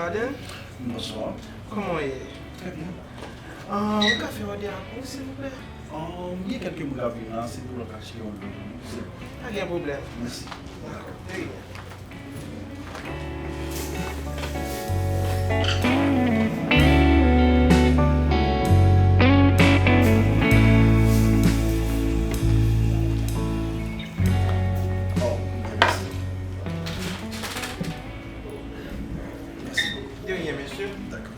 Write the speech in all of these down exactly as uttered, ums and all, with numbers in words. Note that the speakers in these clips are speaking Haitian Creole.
Garden? Bonsoir. Kòman w ye? Très bien. Ah, ou ka fè òdè a pou mwen, silvouplè? Ah, gen kèlke moun k ap vin la, se pou yo ka achte yon lòt. Pa gen pwoblèm. Mèsi. Dakò. Trè byen. Oh, byen, mèsi. Mèsi bokou. De rien, mesye. Dakò.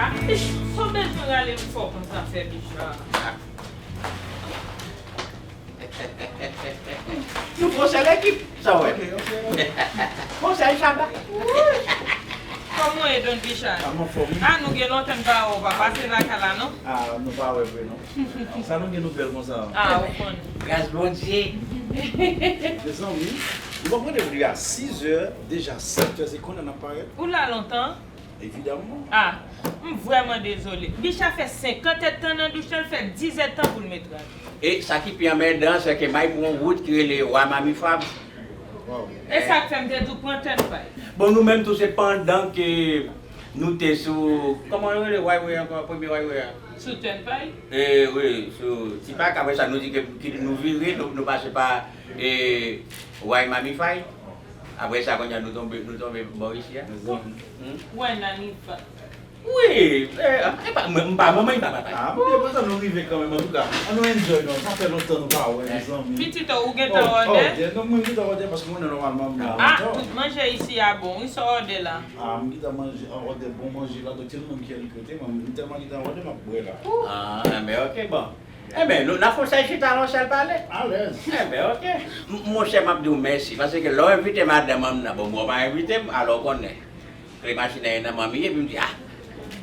Ah, ich, sa w bezwen rale m fò konsa fè, Bicha? Nou fè yon sèl ekip, sa w wè. Ok, ok, ok. Konsèy Shabba. Kòman w ye, Don Bicha? Ah, m anfòm, wi. Ah, nou gen lontan n pa wè w, pa pase lakay la, non? Ah, nou pa wè vre, non. Sa nou gen nouvèl konsa? Ah, ou konnen. Gras Bondye. Mezanmi, nou pran randevou a sizè, deja sèt è, se kounye a n ap parèt. Ou la lontan? Evidamman. Ah, m vrèman dezole. Bicha fè senkant èdtan nan douch lan, l fè diz èdtan pou l met rad. E sa ki pi anmèdan, se ke m al pran yon wout ki rele Wa Mamifab. Wow. E sa k fè m te di w pran Turnpike. Bon, nou menm tou, se pandan ke nou te sou, kòman yo rele highway ankò, premye highway a? Sou Turnpike? E, wi, sou Tipak, apre sa, nou di ke, ke nou vire, nou, nou pase pa, e, Wa Mamifab. Apre sa, kounye a, nou tonbe, nou tonbe bò isi a. Hmm? Wa Mamifab. Wi, e, e pa, mwen, m pa manman, m pa papa. Ah, men depi sa nou rive kanmenm, antouka, an nou enjoy non, sa fè lontan nou pa wè, mezanmi. Pitit, ou gentan òdè? Oh, òdè, non, mwen gentan òdè paske mwen nòmalman m nan. Ah, tout manje isi a bon, wi, sa w òdè la? Ah, m gentan manje, an òdè bon manje la, donk se nou menm ki al kote, mwen, m tèlman gentan òdè, m ap bwè la. Ah, enben, ok, bon. Enben, nou, n ap fè yon sèl chita la, yon sèl pale. Alèz. Enben, ok. M, monchè, m ap di w mèsi, paske lè w envite madanm an nan, bon, mwen w pa envite m, alò w konnen. Kle machin nan ye nan men m, epi m di, ah,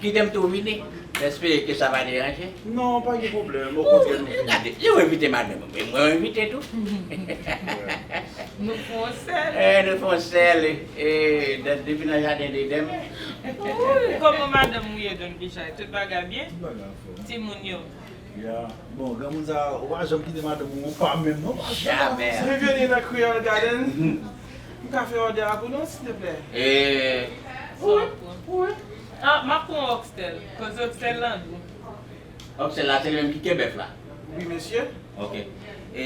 kite m tou vini. M espere ke sa pa deranje. Non, pa gen pwoblèm, okontrè, nou vini. Gade, yo envite madanm, men mwen envite tou. Nou fè yon sèl. Eh, nou fè yon sèl, eh, de-, depi nan jaden Edèn. Wi, kòman madanm ou ye, Don Bicha? Tout bagay byen? Tout bagay anfòm. Timoun yo? Ya. Bon, granmoun sa, ou pa janm kite madanm ou pa menm non. Jamè. Bienvenue nan Creole Garden. M ka fè òdè a pou nou, silteplè? E, wi, wi. Ah, m ap pran oxtail, koz oxtail lan dou. Oxtail la, se li menm ki ke bèf la? Wi, mesye. Ok. E,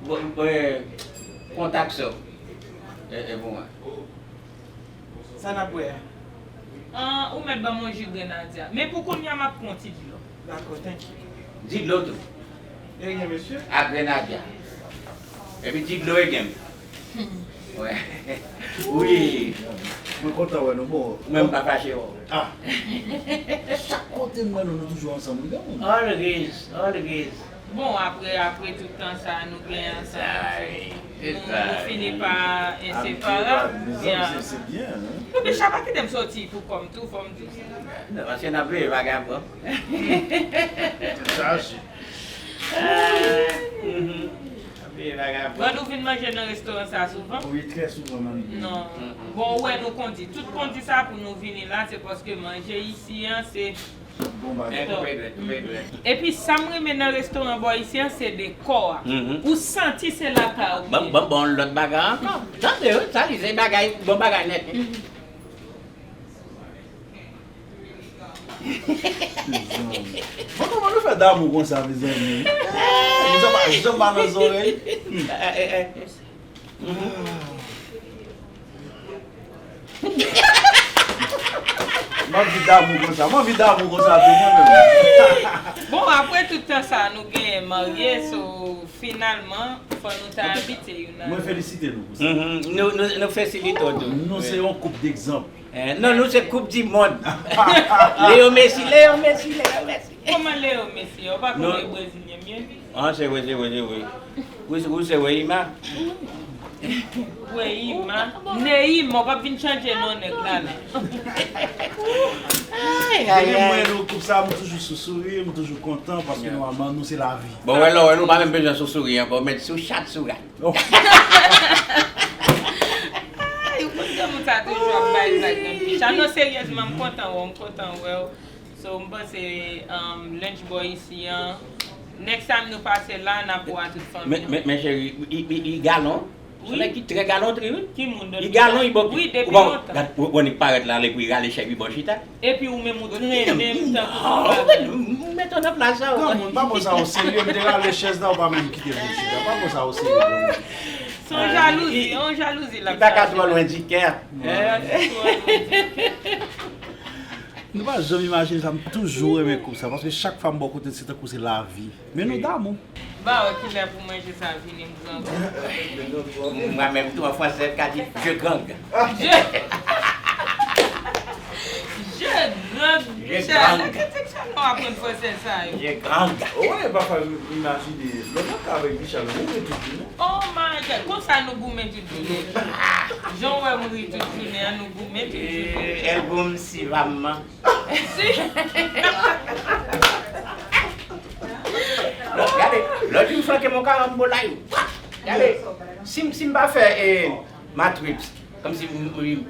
bon, bon, e, kontak sa. E, e, bon, wi. Sa n ap bwè a? Ah, ou mèt ban mwen ji grenadya. Men pou kounye a, m ap pran ti dlo. Dakò, thank you. Di dlo tou. E gen, mesye. Ak grenadya. Epi di dlo e gen. Wè. Wi. Mwen kontan wè nou, bon. Mwen, m pa fache, wè. Ah. Chak kote m wè nou, nou toujou ansanm, wi, granmoun. Always, always. Bon, apre, apre tout tan sa a nou gen ansanm, nou, nou fini pa enseparab. Mezanmi, se, se byen, hein? Epi, Shabba kite m soti pou kò m tou, fò m di w sa. Non, paske n ap veye vagabon. Tèt chaje. Ah, mhm. N ap veye vagabon. Gad ou vin manje nan restoran sa souvan? Wi, trè souvan, menm. Non. Bon, ou wè nou kondi. Tout kondi sa pou nou vini la, se paske manje isi an, se Bon bagay. Koupe dwèt, koupe dwèt. Epi sa m renmen nan restoran bò isi an se dekò a. Ou santi se lakay ou. Ban ban ban lòt bagay ankò. Tande wi, sa li se bagay, bon bagay nèt. Bon, kòman nou fè damou konsa, mezanmi? Mwen pa, mwen pa nan zòrèy. M anvi damou konsa, m anvi damou konsa tou mwen menm. Bon, apre tout tan sa a, nou genyen marye, so finalman, fò nou ta abitye youn a Mwen lòt. Felisite nou pou sa. Nou, nou, nou fesilite w tou. Nou se yon koup degzanp. Eh, non, nou se koup di mond. Leo Messi, Leo Messi, Leo Messi. Kòman Leo Messi? Ou pa konnen brezilyen m ye? Ah, se vre, se vre, se vre. Ou, ou se Weima? Weima. Neima, ou p ap vin chanje non nèg la non. Ay, ay, Depi mwen ay. Nou koup sa, mwen toujou sou souri, mwen toujou kontan paske nòmalman nou se lavi. Bon, wè lò, wè nou pa menm bezwen sou souri ankò, met sou chat sou rat. Ay, ou konn gen moun sa toujou ap bay zak nan picha. Non, seryezman, m kontan wè w, m kontan wè w. So, m panse um, lunch boy isi an. Next time nou pase la, n ap wè tout fanmi Men, an. men, men cheri, i, i, i galon. Se Wi. Nèg ki trè galon, wi. Ki moun I galon, i bò. Wi, depi Ou bon, lontan. Gad, ou, ou nik parèt la, li pou i rale chèk, i bò chita. Epi ou menm ou trennen m tankou Ah, se ou bagay. met, ou met on nan plas la. Granmoun, pa pran sa o serye, m te rale chèz la, ou pa menm kite m chita. Pa pran sa o serye, granmoun. Se yon jalouzi, yon jalouzi l Li ap pa ka chache. Twò lwen di kè. Yon jalouzi twò lwen di kè. Nou pa janm imajine sa, m toujou renmen koup sa, paske chak fwa m bò kote se tankou se lavi. Men nou damou. Ba wè kilè pou manje sa vini m grangou. Mwen menm tou an fransè ka di je gang. Je, je grang. Je Michel, grang. se kritik sa nou aprann fransè sa yo. Je gang. Ou wè, pafwa m imajine lè m ap travay Michel, ou wè tout jounen. Oh my God, konsa nou goumen tout jounen. Jan w wè m ri tout jounen an, nou goumen tout jounen. El boom si vamman. Si. Lòt, gade, lòt jou m flanke m yon karanbolay. Gade, si m, si m pa fè eh, matrips, kòmsi m, m,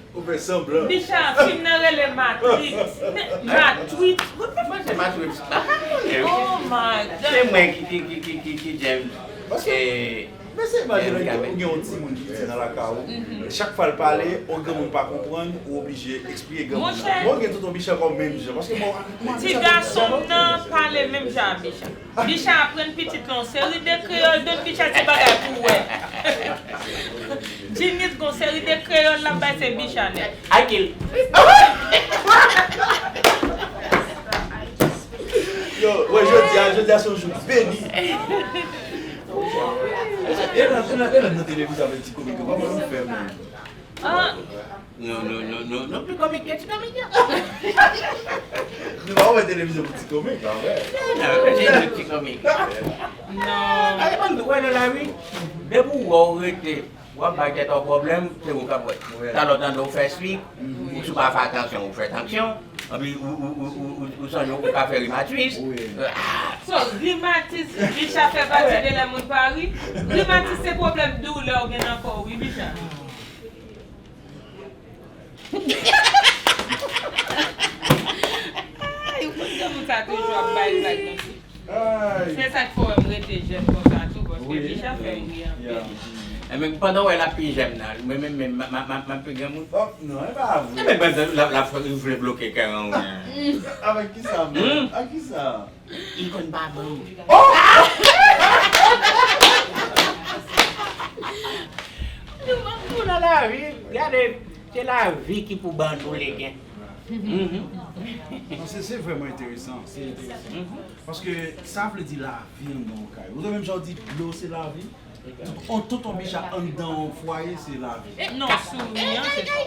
Ou fè sanblan. Bicha, fim nan rele Matrix. Matrix. Mwen se matrips. Pa ka konnen. Oh my Se God. Mwen ki, ki, ki, ki, ki, ki djèm. Paske, Eh, men se imajine eh, ou gen yon timoun ki piti nan lakay ou. Chak fwa l pale, yon granmoun pa konprann, ou oblije eksplike granmoun nan. Monchè. Mwen gen tonton Michel kòm menm jan. Paske mwen, mwen Ti gason m nan pale menm jan a Bicha. Bicha aprann pitit lan yon seri de kreyòl, donk Bicha se bagay pou wè. Jimmy gon seri de kreyòl l ap bay se Bicha nèt. Akil. Yo, wè, jodi a, jodi a se yon jou beni. E nan, e nan, e nan, nan televizyon avèk ti komik yo, kòman nou fè menm? Ah, Nou, nou, nou, nou, nou pi komik ke ti komik yo. Nou pa wè televizyon pou ti komik, pa vre? Non, se ti komik. non. Gade bann nou wè nan lari. Depi w wè w rete, w ap bay tèt ou pwoblèm, se ou k ap wè. Talè w tande w fè swik, ou si w pa fè atansyon, ou fè tanksyon. Anpi ou, ou, ou, ou, ou, ou sonje ou ka fè rimatis. Wi. Ah, So, rimatis, Bicha fè pati de lè moun pa ri. Rimatis se pwoblèm doulè w gen nan kò w, wi, Bicha. Ay, ou konn granmoun sa toujou ap bay zak nan fi. Ay. Se sa k fè w wè m rete jèn konsa tou, paske Bicha fè m ri anpil. Yeah. Enben, pandan w wè l ap pi jèn nan, mwen menm, menm, m, m, m, m ap pi granmoun. Oh, non, e pa vre. Enben, pandan l ap, l ap vle bloke kè an, wi. Avèk ki sa, mwen? Ak ki sa? Li konn pa bon. Nou, nou nan lavi, gade, se lavi ki pou ban nou legen. Non, se, se vrèman enteresan. Se enteresan. Paske sa vle di lavi anndan yon kay. Ou menm jan w di dlo se lavi. Tout, on, tout on Bicha anndan yon fwaye se lavi. Non, souri an, se sa.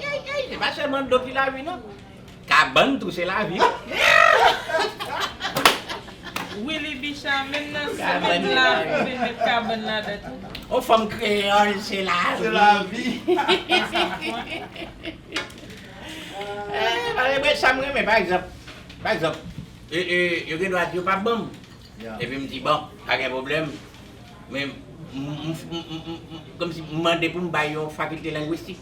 Se pa sèlman dlo ki lavi, non. Kabann tou se lavi. Willy Bicha, menm nan se menm lavi, ou vin met kabann ladan tou. On fanm kreyòl, se lavi. Se lavi. Eh, pa gen sa m renmen, pa egzanp. Pa egzanp, e, e, yo gen dwa di yo p ap ban m. Yeah. Epi m di, bon, pa gen pwoblèm. Men, m, m, m, m, m, kòmsi m mande pou m bay yon fakilte lengwistik.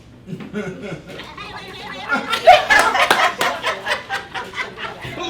M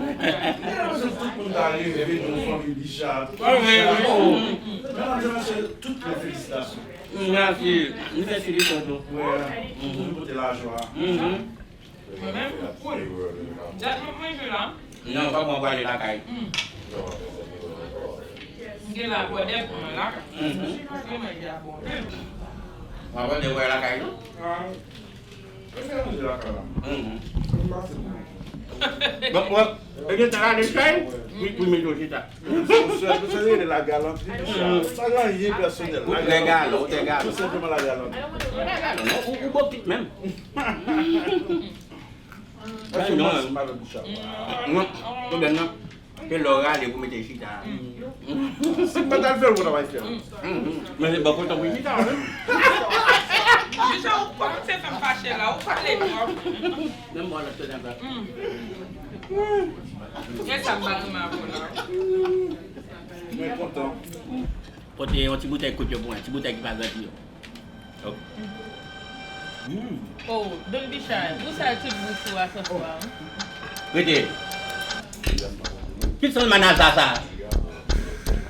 Mesye, tout moun ta reve nou fanmi Bicha. Wi, wi, wi. Mesye, tout le felisitasyon. Mèsi. M fè sou li tonton. Wè, nou pote lajwa. Mhm. Mwen menm, koul. Dat mwen manje la. Non, pa mwen prale lakay. Gen la bwè dè pou mwen lakay. Mhm. Mwen manje a bon. Mwen manje bwè lakay tou. Ah. Yo fè manje lakay la. Mhm. Mwen pase pou mwen. Bon, bon. E gen tan la de chay, wi, wi, men yo chita. Ou sè, ou sè, rele la galanterie, Bicha. Mhm. Sa gen anyen pèsonèl. Ou trè galan, ou trè galan. Tou senpleman la galanterie. Ou trè galan, non? Ou, ou bokit menm. Èske w pase mal, Bicha? Non, pwoblèm nan, se lè w rale pou mete chita. Si m pa t al fè l, ou ta pral fè l. Men se bò kote w pou chita, wi. Bicha, ou kòmanse fè m fache la, ou pale twòp. Menm mwen, lòt kote ankò. Gen sa m pa renmen avè w la. Mwen kontan. Pote yon ti boutèy kout yo pou mwen, ti boutèy ki pa grandi yo. Ok. Mm. Oh, Don Bicha, ou sal tout bouch ou a sòs ou a, wi. Rete. Ki sann manaza sa?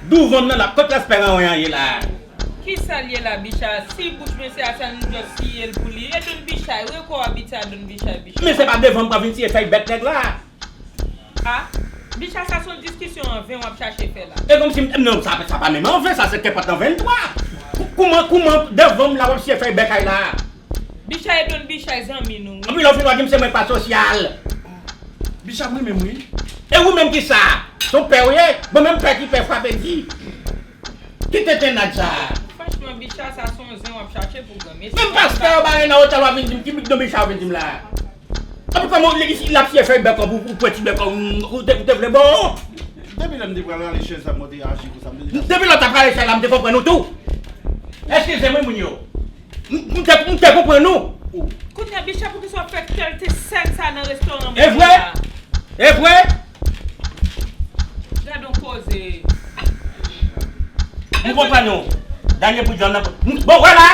Douvan m nan la, kot lespè ranwen an ye la? Ki sa l ye la, Bicha? Si bouch mesye a sa, nou just siye l pou li. E Don Bicha, rekò abitye a Don Bicha, Bicha. Men se pa devan m pral vin siye fèy bèk nèg la. Ah, Bicha, sa se yon diskisyon an ven w ap chache fè la. E kòmsi m, non, sa, sa pa menm an ven, sa se kenpòt an venntwa. Kou-, kouman, kouman devan m la w ap siye fèy bèk ay la? Bicha e Don Bicha e zanmi nou, wi. Anpi lè w fin w a di m se mwen k pa sosyal. Bicha, mwen menm, wi. E ou menm ki sa? Se yon pè w ye? Bon, menm pè ki pè frape di. Ki tenten naj sa? Franchman, Bicha, sa se yon zen w ap chache pou granmesi. Menm pastè yo bare nan otèl w ap vin di m, ki Don Bicha w vin di m la? Anpi kòman li, li ap siye fèy bèk ou, ou pwenti bèk ou, ou te, ou te vle bon? Depi lè m te pral rale chèz la, m te aji konsa, m te deja. Depi lè w t ap rale chèz la, m te konprann ou tou. Eskize m wi, moun yo. M, m te, m te konprann ou. Kounye a, Bicha, poukisa w fè kèlte sèn sa nan restoran mwen la? E vre? E vre? Gad on koze. M konprann ou. Dènye bout vyann nan. Bon, wè la.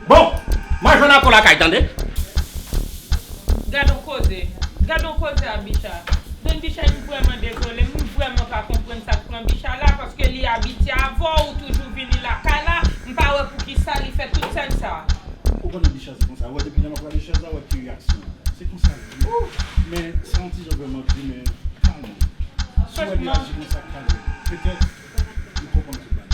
Bon, manje nan kou lakay, tande. Gad on koze. Gad on koze a Bicha. Don Bicha, m vrèman dezole. M vrèman pa konprann sa k pran Bicha la, paske li abitye avè w, ou toujou vini lakay la. M pa wè poukisa li fè tout sèn sa. Ou konnen Bicha se konsa. Wè, depi lè m ap gade chèz la, wè ki reyaksyon. Se konsa l ye. Men, se yon ti jan vrèman di, men kalme. Si w wè li aji konsa, kalme. Petèt, li konprann tout bagay.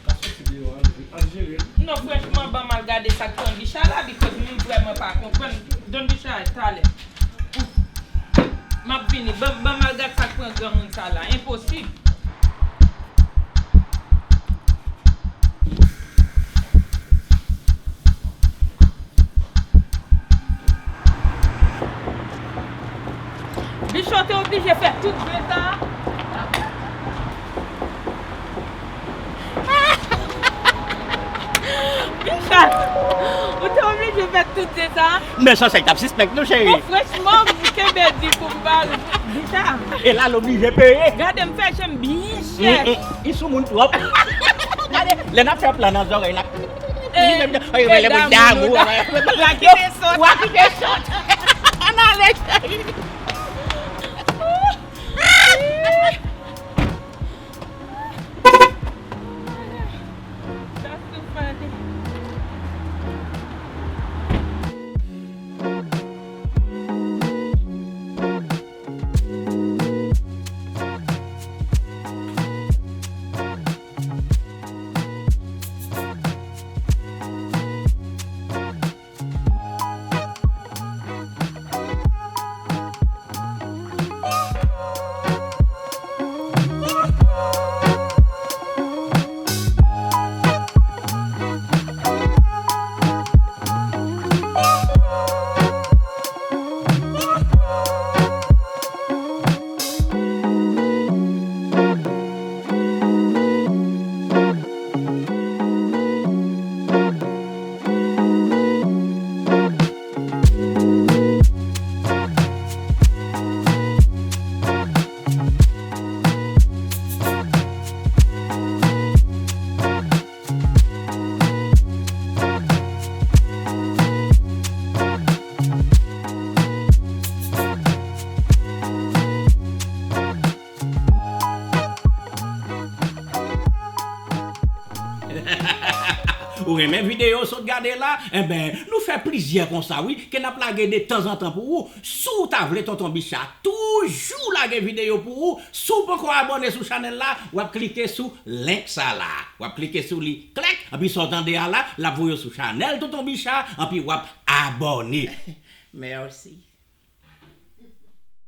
Ka soti deyò, al, al jere l. Non, franchman, ban m al gade sa k pran Bicha la, because m vrèman pa konprann. Don Bicha, talè. M ap vini. Ban, ban m al gad sa k pran granmoun sa la. Enposib. Bicha, w te oblije fè tout zen sa a? Bicha, ou te oblije fè tout zen sa a? Men Sansèy t ap sispèk nou, cheri. Bon, franchman, m kenbe di pou m pa, Bicha. E la, l oblije peye. Gade m fè je m byen chèch. Mm, mm. Li sou moun twòp. Gade, lè n ap fè plan nan zòrèy la. Eh, li menm jan, oh, li rele moun damou. Wa kite sòt. Wa kite sòt. Ann ale, cheri. That's too funny. Renmen videyo w sot gade la? Enben, nou fè plizyè konsa wi, ke n ap lage de tanzantan pou ou. Si w ta vle Tonton Bicha toujou lage videyo pou ou, si w poko abòne sou chanèl la, w ap klike sou link sa la. W ap klike sou li, klèk, anpi sa w tande a la, l ap voye w sou chanèl Tonton Bicha, anpi w ap abòne. Mèsi.